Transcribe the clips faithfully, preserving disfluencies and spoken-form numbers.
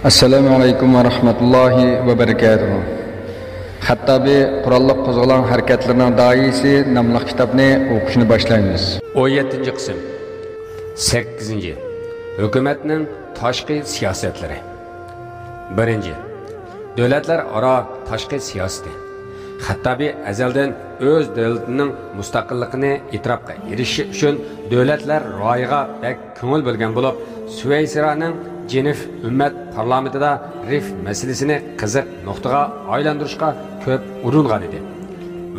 ئەسسالامۇ ئەلەيكۇم ۋە رەھمەتۇللاھى ۋە بەرىكاتۇھۇ. خەتتابى قوراللىق قوزغىلاڭ ھەرىكەتلىرىنىڭ داھىيسى ناملىق كىتابنى ئوقۇشنى باشلايمىز. ئون يەتتىنچى قىسىم. سەككىزىنچى. ھۆكۈمەتنىڭ تاشقى سىياسەتلىرى. بىرىنچى. دۆلەتلەر ئارا تاشقى سىياسىتى. خەتتابى ئەزەلدىن ئۆز دۆلىتىنىڭ مۇستەقىللىقىنى ئېتىراپقا ئېرىشىشى ئۈچۈن دۆلەتلەر رايىغا بەك كۆڭۈل بۆلگەن بولۇپ، سۈۋەيسىرانىڭ جېنېف ئۈممەت پارلامېنتىدا رىف مەسىلىسىنى قىزىق نۇقتىغا ئايلاندۇرۇشقا كۆپ ئۇرۇنغان ئىدى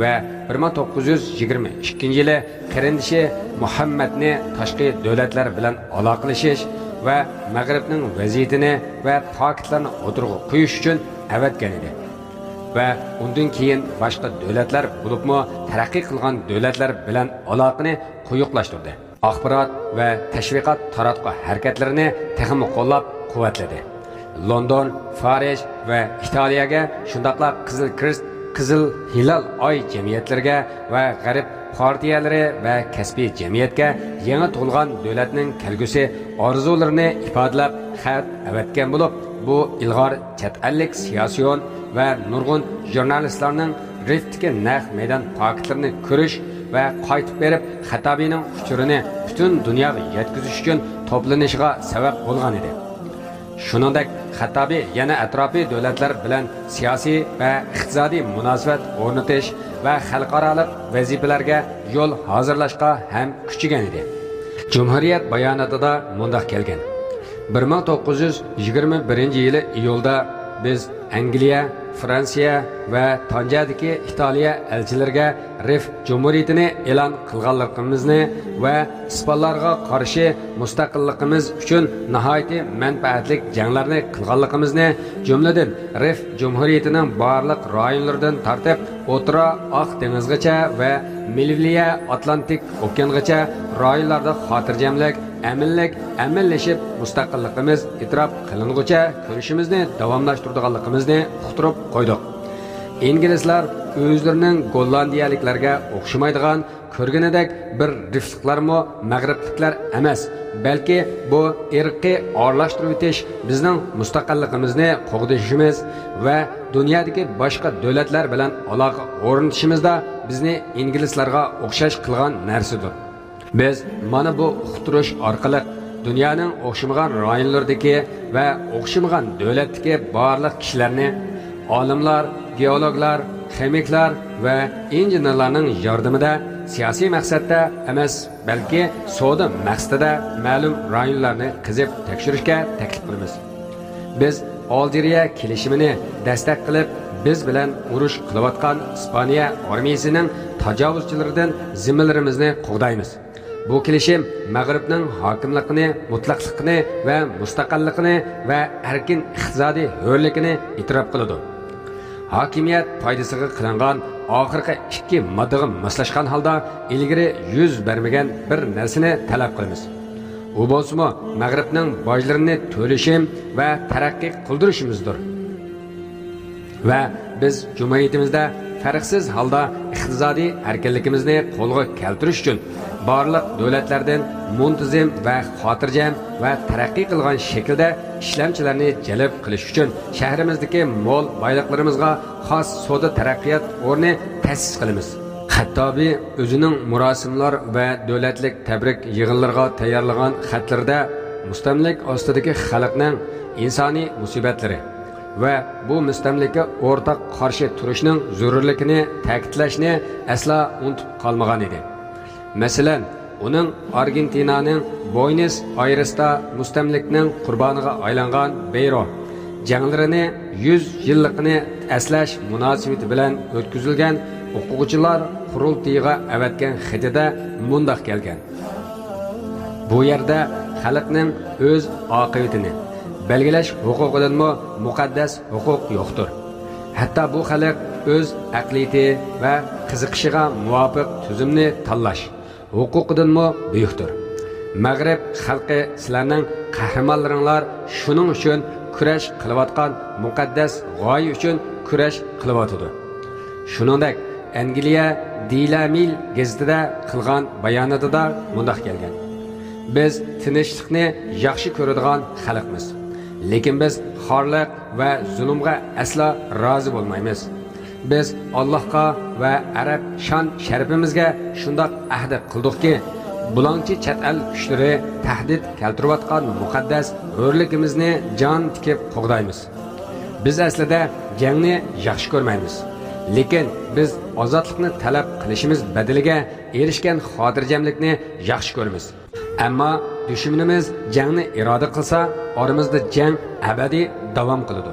ۋە بىر مىڭ توققۇز يۈز يىگىرمە ئىككىنچى يىلى قېرىندىشى مۇھەممەدنى تاشقى دۆلەتلەر بىلەن ئالاقىلىشىش ۋە مەغرىبنىڭ ۋەزىيىتىنى ۋە پاكىتلارنى ئوتتۇرىغا قويۇش ئۈچۈن ئەۋەتكەن ئىدى ۋە ئۇندىن كېيىن باشقا دۆلەتلەر، بولۇپمۇ تەرەققىي قىلغان دۆلەتلەر بىلەن ئالاقىنى قويۇقلاشتۇردى. ئاخبارات ۋە تەشۋىقات تاراتقۇ ھەرىكەتلىرىنى تېخىمۇ قوللاپ قۇۋۋەتلىدى. لوندون، پارىژ ۋە ئىتالىيەگە، شۇنداقلا قىزىل كىرېست، قىزىل ھىلال ئاي جەمئىيەتلىرىگە ۋە غەرب پارتىيەلىرى ۋە كەسپىي جەمئىيەتكە يېڭى تۇغۇلغان دۆلەتنىڭ كەلگۈسى ئارزۇلىرىنى ئىپادىلەپ خەت ئەۋەتكەن بولۇپ، بۇ ئىلغار چەت ئەللىك سىياسىيون ۋە نۇرغۇن ژۇرنالىستلارنىڭ رىفتتىكى نەق مەيدان پاكىتلىرىنى كۆرۈش ۋە قايتىپ بېرىپ خەتتابىنىڭ ئۇچۇرىنى پۈتۈن دۇنياغا يەتكۈزۈش ئۈچۈن توپلىنىشىغا سەۋەب بولغان ئىدى. شۇنىڭدەك، خەتتابى يەنە ئەتراپىي دۆلەتلەر بىلەن سىياسىي ۋە ئىقتىسادىي مۇناسىۋەت ئورنىتىش ۋە خەلقئارالىق ۋەزىپىلەرگە يول ھازىرلاشقا ھەم كۈچىگەن ئىدى. جۇمھۇرىيەت باياناتىدا مۇنداق كەلگەن: بىر مىڭ توققۇز يۈز يىگىرمە بىرىنچى يىلى ئىيۇلدا بىز ئەنگلىيە، فرانسىيە ۋە تانجادىكى ئىتالىيە ئەلچىلىرىگە رىف جۇمھۇرىيىتىنى ئېلان قىلغانلىقىمىزنى ۋە ئىسپانلارغا قارشى مۇستەقىللىقىمىز ئۈچۈن ناھايىتى مەنپەئەتلىك جەڭلەرنى قىلغانلىقىمىزنى، جۈملىدىن رىف جۇمھۇرىيىتىنىڭ بارلىق رايونلىرىدىن تارتىپ ئوتتۇرا ئاق دېڭىزغىچە ۋە مىلۋىلىيە ئاتلانتىك ئوكيانغىچە رايونلاردا خاتىرجەملىك، ئەمىنلىك، ئەمىنلىشىپ مۇستەقىللىقىمىز ئېتىراپ قىلىنغۇچە كۈرىشىمىزنى داۋاملاشتۇرىدىغانلىقىمىزنى ئۇقتۇرۇپ قويدۇق. ئىنگلىزلار ئۆزلىرىنىڭ گوللاندىيەلىكلەرگە ئوخشىمايدىغان، كۆرگىنىدەك بىر رىفلىقلارمۇ مەغرىبلىكلەر ئەمەس، بەلكى بۇ ئىرقىي ئارىلاشتۇرۇۋېتىش بىزنىڭ مۇستەقىللىقىمىزنى قوغدىشىمىز ۋە دۇنيادىكى باشقا دۆلەتلەر بىلەن ئالاقە ئورنىتىشىمىزدا بىزنى ئىنگلىزلارغا ئوخشاش قىلغان نەرسىدۇر. بىز مانا بۇ ئۇقتۇرۇش ئارقىلىق دۇنيانىڭ ئوخشىمىغان رايونلىرىدىكى ۋە ئوخشىمىغان دۆلەتتىكى بارلىق كىشىلەرنى، ئالىملار، گېئولوگلار، خىمىكلار ۋە ئىنژېنېرلارنىڭ ياردىمىدە سىياسىي مەقسەتتە ئەمەس، بەلكى سودا مەقسىتىدە مەلۇم رايونلارنى قېزىپ تەكشۈرۈشكە تەكلىپ قىلىمىز. بىز ئالجىرىيە كېلىشىمىنى دەستەك قىلىپ، بىز بىلەن ئۇرۇش قىلىۋاتقان ئىسپانىيە ئارمىيىسىنىڭ تاجاۋۇزچىلىرىدىن زىممىلىرىمىزنى قوغدايمىز. بۇ كېلىشىم مەغرىبنىڭ ھاكىملىقىنى، مۇتلەقلىقىنى ۋە مۇستەقىللىقىنى ۋە ئەركىن ئىقتىسادىي ھۆرلۈكىنى ئېتىراپ قىلىدۇ. ھاكىمىيەت پايدىسىغا قىلىنغان ئاخىرقى ئىككى ماددىغا ماسلاشقان ھالدا ئىلگىرى يۈز بەرمىگەن بىر نەرسىنى تەلەپ قىلىمىز. ئۇ بولسىمۇ مەغرىبنىڭ باجلىرىنى تۆلىشىم ۋە تەرەققىي قىلدۇرۇشىمىزدۇر. ۋە بىز جۇمھۇرىيىتىمىزدە پەرقسىز ھالدا ئىقتىسادىي ئەركىنلىكىمىزنى قولغا كەلتۈرۈش ئۈچۈن بارلىق دۆلەتلەردىن مۇنتىزىم ۋە خاتىرجەم ۋە تەرەققىي قىلغان شەكىلدە ئىشلەمچىلەرنى جەلپ قىلىش ئۈچۈن شەھىرىمىزدىكى مول بايلىقلىرىمىزغا خاس سودا تەرەققىيات ئورنى تەسىس قىلىمىز. خەتتابى ئۆزىنىڭ مۇراسىملار ۋە دۆلەتلىك تەبرىك يىغىنلىرىغا تەييارلىغان خەتلىرىدە مۇستەملىكە ئاستىدىكى خەلقنىڭ ئىنسانىي مۇسىبەتلىرى ۋە بۇ مۇستەملىكە ئورتاق قارشى تۇرۇشنىڭ زۆرۈرلۈكىنى تەكىتلەشنى ئەسلا ئۇنتۇپ قالمىغان ئىدى. مەسىلەن، ئۇنىڭ ئارگېنتىنانىڭ بوينېس ئايرېستا مۇستەملىكىنىڭ قۇربانىغا ئايلانغان بېيرو جەڭلىرىنى يۈز يىللىقىنى ئەسلەش مۇناسىۋىتى بىلەن ئۆتكۈزۈلگەن ئوقۇغۇچىلار قۇرۇلتىيىغا ئەۋەتكەن خېتىدە مۇنداق كەلگەن: بۇ يەردە خەلقنىڭ ئۆز ئاقىۋىتىنى بەلگىلەش ھوقۇقىدىنمۇ مۇقەددەس ھوقۇق يوقتۇر. ھەتتا بۇ خەلق ئۆز ئەقلىيىتى ۋە قىزىقىشىغا مۇۋاپىق تۈزۈمنى تاللاش ھوقۇقىدىنمۇ بۈيۈكتۇر. مەغرىب خەلقى سىلەرنىڭ قەھرىمانلىرىڭلار شۇنىڭ ئۈچۈن كۈرەش قىلىۋاتقان مۇقەددەس غايە ئۈچۈن كۈرەش قىلىۋاتىدۇ. شۇنىڭدەك ئەنگلىيە دېيلى مېيل گېزىتىدە قىلغان باياناتىدا مۇنداق كەلگەن: بىز تىنچلىقنى ياخشى كۆرىدىغان خەلقمىز. لېكىن بىز خارلىق ۋە زۇلۇمغا ئەسلا رازى بولمايمىز. بىز ئاللاھقا ۋە ئەرەب شان شەرىپىمىزگە شۇنداق ئەھدى قىلدۇقكى، بۇلاڭچى چەت ئەل كۈچلىرى تەھدىت كەلتۈرۈۋاتقان مۇقەددەس ھۆرلۈكىمىزنى جان تىكىپ قوغدايمىز. بىز ئەسلىدە جەڭنى ياخشى كۆرمەيمىز، لېكىن بىز ئازادلىقنى تەلەپ قىلىشىمىز بەدىلىگە ئېرىشكەن خاتىرجەملىكنى ياخشى كۆرىمىز. ئەمما دۈشمىنىمىز جەڭنى ئىرادە قىلسا، ئارىمىزدا جەڭ ئەبەدىي داۋام قىلىدۇ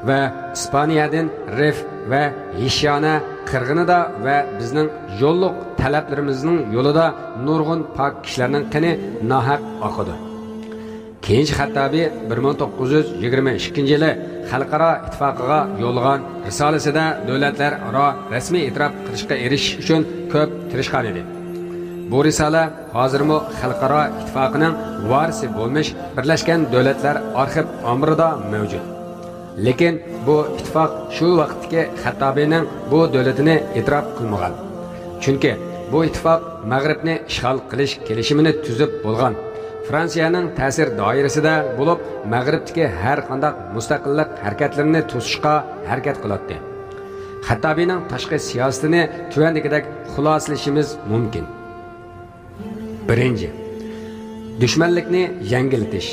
ۋە ئىسپانىيەدىن رىف ۋە ھىشيانە قىرغىنىدا ۋە بىزنىڭ يوللۇق تەلەپلىرىمىزنىڭ يولىدا نۇرغۇن پاك كىشىلەرنىڭ قېنى ناھەق ئاقىدۇ. كېيىنچە خەتتابى بىر مىڭ توققۇز يۈز يىگىرمە ئىككىنچى يىلى خەلقئارا ئىتتىپاقىغا يوللىغان رىسالىسىدە دۆلەتلەر ئارا رەسمىي ئېتىراپ قىلىشقا ئېرىشىش ئۈچۈن كۆپ تىرىشقانىدى. بۇ رىسالە ھازىرمۇ خەلقئارا ئىتتىپاقىنىڭ ۋارىسى بولمىش بىرلەشكەن دۆلەتلەر ئارخىپ ئامبىرىدا مەۋجۇت. لېكىن بۇ ئىتتىپاق شۇ ۋاقىتتىكى خەتتابىنىڭ بۇ دۆلىتىنى ئېتىراپ قىلمىغان. چۈنكى بۇ ئىتتىپاق مەغرىبنى ئىشغال قىلىش كېلىشىمىنى تۈزۈپ بولغان، فرانسىيەنىڭ تەسىر دائىرىسىدە بولۇپ، مەغرىبتىكى ھەر قانداق مۇستەقىللىق ھەرىكەتلىرىنى توسۇشقا ھەرىكەت قىلاتتى. خەتتابىنىڭ تاشقى سىياسىتىنى تۆۋەندىكىدەك خۇلاسىلىشىمىز مۇمكىن. بىرىنچى، دۈشمەنلىكنى يەڭگىللىتىش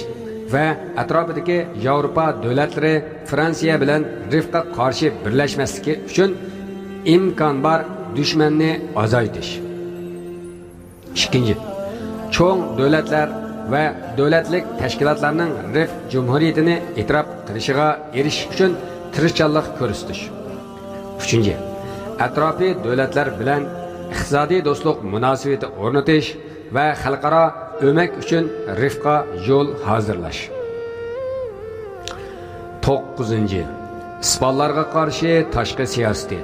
ۋە ئەتراپىدىكى ياۋروپا دۆلەتلىرى فرانسىيە بىلەن رىفقا قارشى بىرلەشمەسلىكى ئۈچۈن ئىمكان بار دۈشمەننى ئازايتىش. ئىككىنچى، چوڭ دۆلەتلەر ۋە دۆلەتلىك تەشكىلاتلارنىڭ رىف جۇمھۇرىيىتىنى ئېتىراپ قىلىشىغا ئېرىشىش ئۈچۈن تىرىشچانلىق كۆرسىتىش. ئۈچىنچى، ئەتراپىي دۆلەتلەر بىلەن ئىقتىسادىي دوستلۇق مۇناسىۋىتى ئورنىتىش ۋە خەلقئارا ئۆمەك ئۈچۈن رىفقا يول ھازىرلاش. توققۇزىنچى، ئىسپانلارغا قارشى تاشقى سىياسىتى.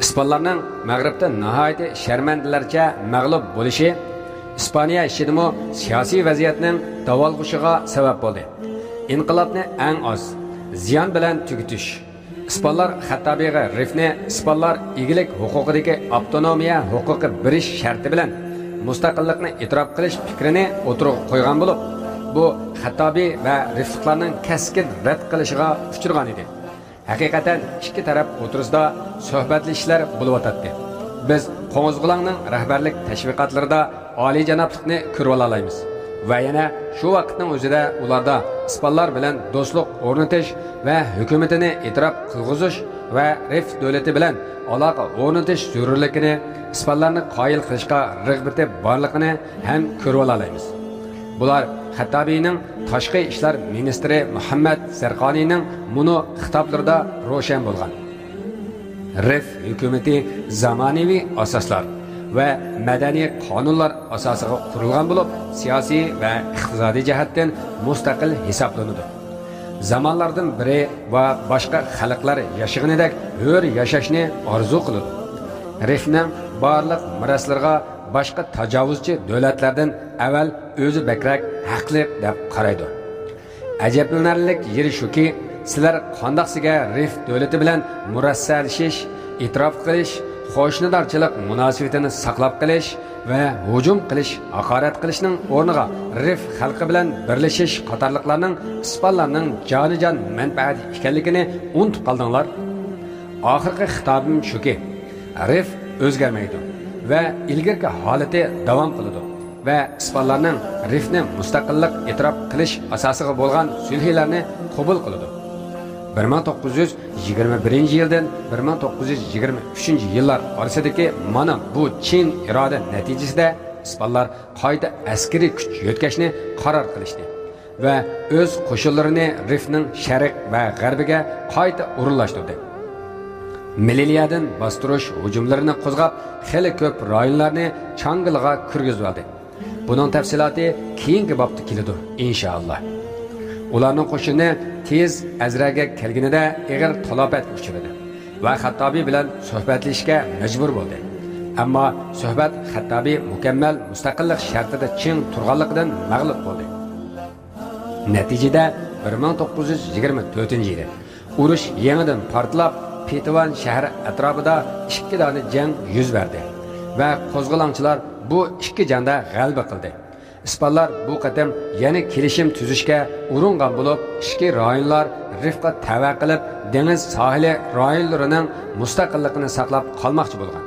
ئىسپانلارنىڭ مەغرىبتە ناھايىتى شەرمەندىلەرچە مەغلۇپ بولۇشى ئىسپانىيە ئىچىدىمۇ سىياسىي ۋەزىيەتنىڭ داۋالغۇشىغا سەۋەب بولدى. ئىنقىلابنى ئەڭ ئاز زىيان بىلەن تۈگىتىش. ئىسپانلار خەتتابىغا رىفنى ئىسپانلار ئىگىلىك ھوقۇقىدىكى ئاپتونومىيە ھوقۇقى بېرىش شەرتى بىلەن مۇستەقىللىقنى ئېتىراپ قىلىش پىكرىنى ئوتتۇرىغا قويغان بولۇپ، بۇ خەتتابى ۋە رىفلىقلارنىڭ كەسكىن رەت قىلىشىغا ئۇچرىغان ئىدى. ھەقىقەتەن ئىككى تەرەپ ئوتتۇرىسىدا سۆھبەتلىشىشلەر بولۇۋاتاتتى. بىز قوڭۇزغۇلاڭنىڭ رەھبەرلىك تەشۋىقاتلىرىدا ئالىيجانابلىقنى كۆرۈۋالالايمىز ۋە يەنە شۇ ۋاقىتنىڭ ئۆزىدە ئۇلاردا ئىسپانلار بىلەن دوستلۇق ئورنىتىش ۋە ھۆكۈمىتىنى ئېتىراپ قىلغۇزۇش ۋە رىف دۆلىتى بىلەن ئالاقە ئورنىتىش زۆرۈرلۈكىنى، ئىسپانلارنى قايىل قىلىشقا رىغبىتى بارلىقىنى ھەم كۆرۈۋالالايمىز. بۇلار خەتتابىنىڭ تاشقى ئىشلار مىنىستىرى مۇھەممەد زەرقانىنىڭ مۇنۇ خىتابلىرىدا روشەن بولغان. رىف ھۆكۈمىتى زامانىۋى ئاساسلار ۋە مەدەنىي قانۇنلار ئاساسىغا قۇرۇلغان بولۇپ، سىياسىي ۋە ئىقتىسادىي جەھەتتىن مۇستەقىل ھېسابلىنىدۇ. زامانلاردىن بىرى ۋە باشقا خەلقلەر ياشىغىنىدەك ھۆر ياشاشنى ئارزۇ قىلىدۇ. رىفنىڭ بارلىق مىراسلىرىغا باشقا تاجاۋۇزچى دۆلەتلەردىن ئەۋەل ئۆزى بەكرەك ھەقلىق دەپ قارايدۇ. ئەجەبلىنەرلىك يېرى شۇكى، سىلەر قانداقسىگە رىف دۆلىتى بىلەن مۇرەسسەلىشىش، ئېتىراپ قىلىش، قوشنىدارچىلىق مۇناسىۋىتىنى ساقلاپ قېلىش ۋە ھۇجۇم قىلىش، ھاقارەت قىلىشنىڭ ئورنىغا رىف خەلقى بىلەن بىرلىشىش قاتارلىقلارنىڭ ئىسپانلارنىڭ جانىجان مەنپەئەتى ئىكەنلىكىنى ئۇنتۇپ قالدىڭلار؟ ئاخىرقى خىتابىم شۇكى، رىف ئۆزگەرمەيدۇ ۋە ئىلگىرىكى ھالىتى داۋام قىلىدۇ ۋە ئىسپانلارنىڭ رىفنى مۇستەقىللىق ئېتىراپ قىلىش ئاساسىغا بولغان سۈلھىلەرنى قوبۇل قىلىدۇ. بىر مىڭ توققۇز يۈز يىگىرمە بىرىنچى يىلدىن بىر مىڭ توققۇز يۈز يىگىرمە ئۈچىنچى يىللار ئارىسىدىكى مانا بۇ چىن ئىرادە نەتىجىسىدە ئىسپانلار قايتا ئەسكىرىي كۈچ يۆتكەشنى قارار قىلىشتى ۋە ئۆز قوشۇنلىرىنى رىفنىڭ شەرق ۋە غەربىگە قايتا ئورۇنلاشتۇردى. مىلىلىيەدىن باستۇرۇش ھۇجۇملىرىنى قوزغاپ، خېلى كۆپ رايونلارنى چاڭگىلىغا كىرگۈزۈۋالدى. بۇنىڭ تەپسىلاتى كېيىنكى بابتا كېلىدۇ، ئىنشائاللا. ئۇلارنىڭ قوشۇنى تېز ئەزرەگە كەلگىنىدە ئېغىر تالاپەتكە ئۇچرىدى ۋە خەتتابى بىلەن سۆھبەتلىشىشكە مەجبۇر بولدى. ئەمما سۆھبەت خەتتابى مۇكەممەل مۇستەقىللىق شەرتىدە چىڭ تۇرغانلىقىدىن مەغلۇپ بولدى. نەتىجىدە، بىر مىڭ توققۇز يۈز يىگىرمە تۆتىنچى يىلى ئۇرۇش يېڭىدىن پارتلاپ، پېتىۋان شەھىرى ئەتراپىدا ئىككى دانە جەڭ يۈز بەردى ۋە قوزغىلاڭچىلار بۇ ئىككى جەڭدە غەلىبە قىلدى. ئىسپانلار بۇ قېتىم يەنە كېلىشىم تۈزۈشكە ئۇرۇنغان بولۇپ، ئىچكى رايونلار رىفقا تەۋە قىلىپ، دېڭىز ساھىلى رايونلىرىنىڭ مۇستەقىللىقىنى ساقلاپ قالماقچى بولغان.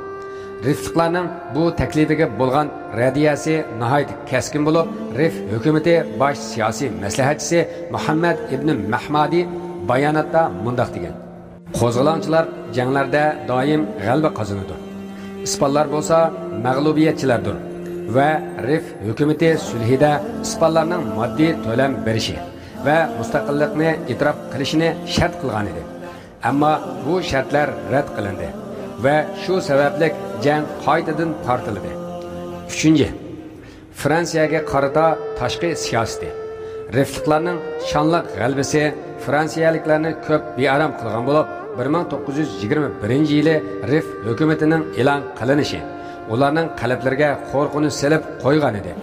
رىفلىقلارنىڭ بۇ تەكلىپىگە بولغان رەددىيەسى ناھايىتى كەسكىن بولۇپ، رىف ھۆكۈمىتى باش سىياسىي مەسلىھەتچىسى مۇھەممەد ئىبنى مەھمادى باياناتتا مۇنداق دېگەن: «قوزغىلاڭچىلار جەڭلەردە دائىم غەلىبە قازىنىدۇ. ئىسپانلار بولسا مەغلۇبىيەتچىلەردۇر ۋە رىف ھۆكۈمىتى سۈلھىدە ئىسپانلارنىڭ ماددىي تۆلەم بېرىشى ۋە مۇستەقىللىقنى ئېتىراپ قىلىشىنى شەرت قىلغانىدى. ئەمما بۇ شەرتلەر رەت قىلىندى ۋە شۇ سەۋەبلىك جەڭ قايتىدىن پارتلىدى.» ئۈچىنچى، فرانسىيەگە قارىتا تاشقى سىياسىتى. رىفلىقلارنىڭ شانلىق غەلىبىسى فرانسىيەلىكلەرنى كۆپ بىئارام قىلغان بولۇپ، بىر مىڭ توققۇز يۈز يىگىرمە بىرىنچى يىلى رىف ھۆكۈمىتىنىڭ ئېلان قىلىنىشى ئۇلارنىڭ قەلبلىرىگە قورقۇنچ سېلىپ قويغانىدى.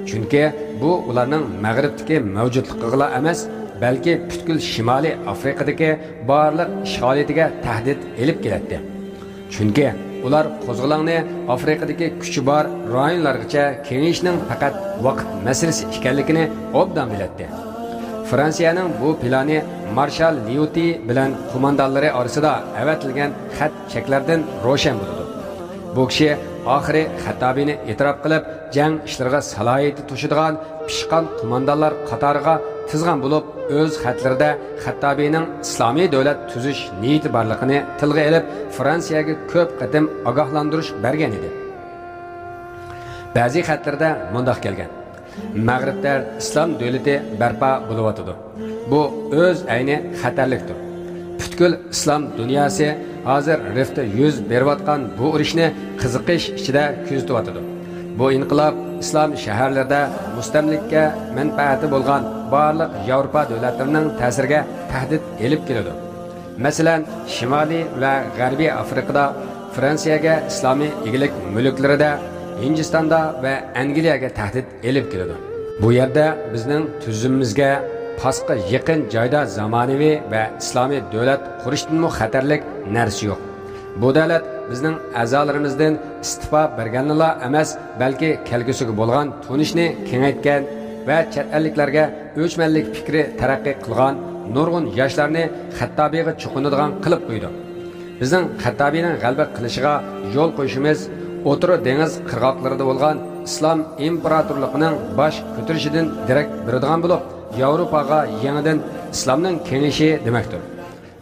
چۈنكى بۇ ئۇلارنىڭ مەغرىبتىكى مەۋجۇتلۇقىغىلا ئەمەس، بەلكى پۈتكۈل شىمالىي ئافرىقىدىكى بارلىق ئىشغالىيىتىگە تەھدىت ئېلىپ كېلەتتى. چۈنكى ئۇلار قوزغىلاڭنى ئافرىقىدىكى كۈچى بار رايونلارغىچە كېڭىيىشنىڭ پەقەت ۋاقىت مەسىلىسى ئىكەنلىكىنى ئوبدان بىلەتتى. فرانسىيەنىڭ بۇ پىلانى مارشال ليۇتى بىلەن قوماندانلىرى ئارىسىدا ئەۋەتىلگەن خەت چەكلەردىن روشەن بولىدۇ. بۇ كىشى ئاخىرى خەتتابىنى ئېتىراپ قىلىپ، جەڭ ئىشلىرىغا سالاھىيىتى توشىدىغان پىشقان قوماندانلار قاتارىغا تىزغان بولۇپ، ئۆز خەتلىرىدە خەتتابىنىڭ ئىسلامىي دۆلەت تۈزۈش نىيىتى بارلىقىنى تىلغا ئېلىپ، فرانسىيەگە كۆپ قېتىم ئاگاھلاندۇرۇش بەرگەن ئىدى. بەزى خەتلىرىدە مۇنداق كەلگەن: «مەغرىبتە ئىسلام دۆلىتى بەرپا بولۇۋاتىدۇ. بۇ ئۆز ئەينى خەتەرلىكتۇر. پۈتكۈل ئىسلام دۇنياسى ھازىر رىفتا يۈز بېرىۋاتقان بۇ ئۇرۇشنى قىزىقىش ئىچىدە كۆزىتىۋاتىدۇ. بۇ ئىنقىلاب ئىسلام شەھەرلىرىدە مۇستەملىكە مەنپەئەتى بولغان بارلىق ياۋروپا دۆلەتلىرىنىڭ تەسىرىگە تەھدىت ئېلىپ كېلىدۇ. مەسىلەن، شىمالىي ۋە غەربىي ئافرىقىدا فرانسىيەگە ئىسلامىي ئىگىلىك مۈلۈكلىرىدە، ھىندىستاندا ۋە ئەنگلىيەگە تەھدىت ئېلىپ كېلىدۇ. بۇ يەردە بىزنىڭ تۈزۈمىمىزگە پاسقا يېقىن جايدا زامانىۋى ۋە ئىسلامىي دۆلەت قۇرۇشتىنمۇ خەتەرلىك نەرسە يوق. بۇ دۆلەت بىزنىڭ ئەزالىرىمىزدىن ئىستېپا بەرگەننىلا ئەمەس، بەلكى كەلگۈسىگە بولغان تونۇشنى كېڭەيتكەن ۋە چەت ئەللىكلەرگە ئۆچمەنلىك پىكرى تەرەققىي قىلغان نۇرغۇن ياشلارنى خەتتابىغا چوقۇنىدىغان قىلىپ قويىدۇ. بىزنىڭ خەتتابىنىڭ غەلىبە قىلىشىغا يول قويۇشىمىز ئوتتۇرا دېڭىز قىرغاقلىرىدا بولغان ئىسلام ئىمپېراتورلۇقىنىڭ باش كۆتۈرۈشىدىن دېرەك بېرىدىغان بولۇپ، ياۋروپاغا يېڭىدىن ئىسلامنىڭ كېڭىيىشى دېمەكتۇر.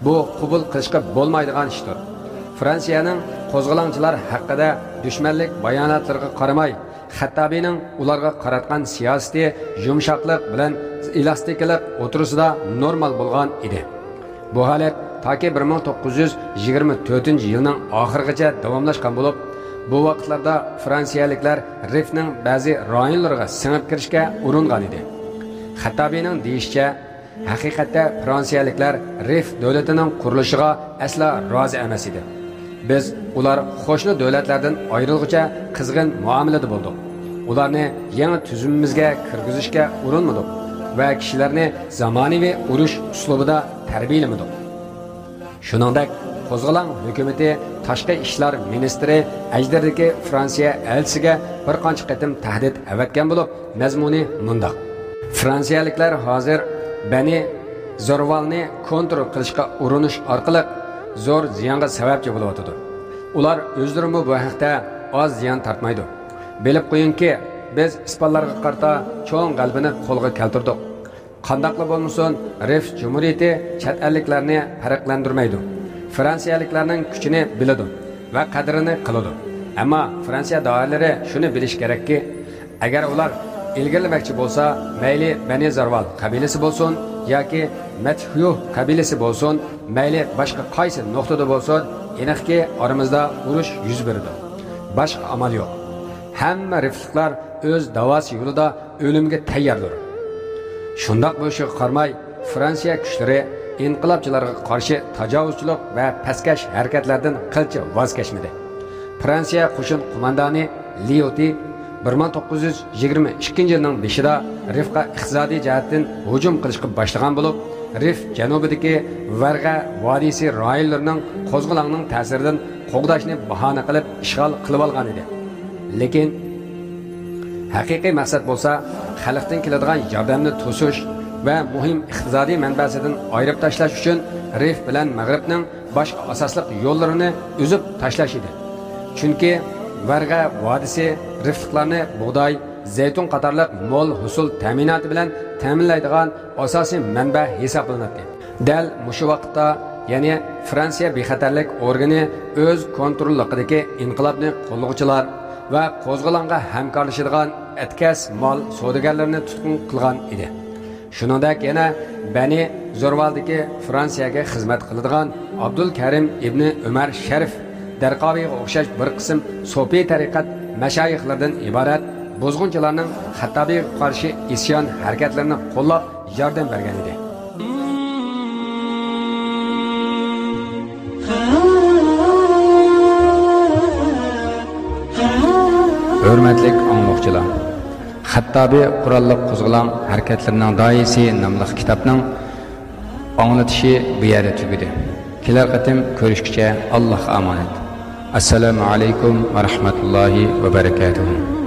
بۇ قوبۇل قىلىشقا بولمايدىغان ئىشتۇر. فرانسىيەنىڭ قوزغىلاڭچىلار ھەققىدە دۈشمەنلىك باياناتلىرىغا قارىماي، خەتتابىنىڭ ئۇلارغا قاراتقان سىياسىتى يۇمشاقلىق بىلەن ئېلاستىكىلىق ئوتتۇرىسىدا نورمال بولغان ئىدى. بۇ ھالەت تاكى بىر مىڭ توققۇز يۈز يىگىرمە تۆتىنچى يىلنىڭ ئاخىرىغىچە داۋاملاشقان بولۇپ، بۇ ۋاقىتلاردا فرانسىيەلىكلەر رىفنىڭ بەزى رايونلىرىغا سىڭىپ كىرىشكە ئۇرۇنغان ئىدى. خەتتابىنىڭ دېيىشىچە، ھەقىقەتتە فرانسىيەلىكلەر رىف دۆلىتىنىڭ قۇرۇلۇشىغا ئەسلا رازى ئەمەس ئىدى. بىز ئۇلار قوشنا دۆلەتلەردىن ئايرىلغۇچە قىزغىن مۇئامىلىدە بولدۇق. ئۇلارنى يېڭى تۈزۈمىمىزگە كىرگۈزۈشكە ئۇرۇنمىدۇق ۋە كىشىلەرنى زامانىۋى ئۇرۇش ئۇسلۇبىدا تەربىيەلىمىدۇق. شۇنىڭدەك، قوزغىلاڭ ھۆكۈمىتى تاشقى ئىشلار مىنىستىرى ئەجدىردىكى فرانسىيە ئەلچىسىگە بىر قانچە قېتىم تەھدىت ئەۋەتكەن بولۇپ، مەزمۇنى مۇنداق: «فرانسىيەلىكلەر ھازىر بەنى زورۋالنى كونترول قىلىشقا ئۇرۇنۇش ئارقىلىق زور زىيانغا سەۋەبچى بولۇۋاتىدۇ. ئۇلار ئۆزلىرىمۇ بۇ ھەقتە ئاز زىيان تارتمايدۇ. بىلىپ قويۇڭكى، بىز ئىسپانلارغا قارىتا چوڭ غەلىبىنى قولغا كەلتۈردۇق. قانداقلا بولمىسۇن، رىف جۇمھۇرىيىتى چەت ئەللىكلەرنى پەرقلەندۈرمەيدۇ. فرانسىيەلىكلەرنىڭ كۈچىنى بىلىدۇ ۋە قەدرىنى قىلىدۇ. ئەمما فرانسىيە دائىرىلىرى شۇنى بىلىشى كېرەككى، ئەگەر ئۇلار ئىلگىرىلىمەكچى بولسا، مەيلى بەنى زارۋال قەبىلىسى بولسۇن ياكى مەتھيۇھ قەبىلىسى بولسۇن، مەيلى باشقا قايسى نۇقتىدا بولسۇن، ئېنىقكى، ئارىمىزدا ئۇرۇش يۈز بېرىدۇ. باشقا ئامال يوق. ھەممە رىفلىقلار ئۆز داۋاسى يولىدا ئۆلۈمگە تەيياردۇر.» شۇنداق بولۇشىغا قارىماي، فرانسىيە كۈچلىرى ئىنقىلابچىلارغا قارشى تاجاۋۇزچىلىق ۋە پەسكەش ھەرىكەتلەردىن قىلچە ۋاز كەچمىدى. فرانسىيە قوشۇن قوماندانى ليوتى بىر مىڭ توققۇز يۈز يىگىرمە ئىككىنچى يىلنىڭ بېشىدا رىفقا ئىقتىسادىي جەھەتتىن ھۇجۇم قىلىشقا باشلىغان بولۇپ، رىف جەنۇبىدىكى ۋەرغە ۋادىسى رايونلىرىنىڭ قوزغىلاڭنىڭ تەسىرىدىن قوغداشنى باھانە قىلىپ ئىشغال قىلىۋالغانىدى. لېكىن ھەقىقىي مەقسەت بولسا، خەلقتىن كېلىدىغان ياردەمنى توسۇش ۋە مۇھىم ئىقتىسادىي مەنبەسىدىن ئايرىپ تاشلاش ئۈچۈن رىف بىلەن مەغرىبنىڭ باشقا ئاساسلىق يوللىرىنى ئۈزۈپ تاشلاش ئىدى. چۈنكى ۋەرغە ۋادىسى رىفلىقلارنى بۇغداي، زەيتۇن قاتارلىق مول ھوسۇل تەمىناتى بىلەن تەمىنلەيدىغان ئاساسىي مەنبە ھېسابلىناتتى. دەل مۇشۇ ۋاقىتتا، يەنى فرانسىيە بىخەتەرلىك ئورگىنى ئۆز كونتروللۇقىدىكى ئىنقىلابنى قوللىغۇچىلار ۋە قوزغىلاڭغا ھەمكارلىشىدىغان ئەتكەس مال سودىگەرلىرىنى تۇتقۇن قىلغان ئىدى. شۇنىڭدەك يەنە بەنى زورۋالدىكى فرانسىيەگە خىزمەت قىلىدىغان ئابدۇلكەرىم ئىبنى ئۆمەر شەرىف دەرقاۋىغا ئوخشاش بىر قىسىم سوپىي تەرىقەت مەشايىخلىرىدىن ئىبارەت بۇزغۇنچىلارنىڭ خەتتابىغا قارشى ئىسيان ھەرىكەتلىرىنى قوللاپ ياردەم بەرگەن ئىدى. ھۆرمەتلىك ئاڭلىغۇچىلار! خەتتابى قوراللىق قوزغىلاڭ ھەرىكەتلىرىنىڭ داھىيسى ناملىق كىتابنىڭ ئاڭلىتىشى بۇ يەردە تۈگىدى. كېلەر قېتىم كۆرۈشكىچە ئاللاھقا ئامانەت. ئەسسالامۇ ئەلەيكۇم ۋە رەھمەتۇللاھى ۋە بەرەكاتۇھۇ.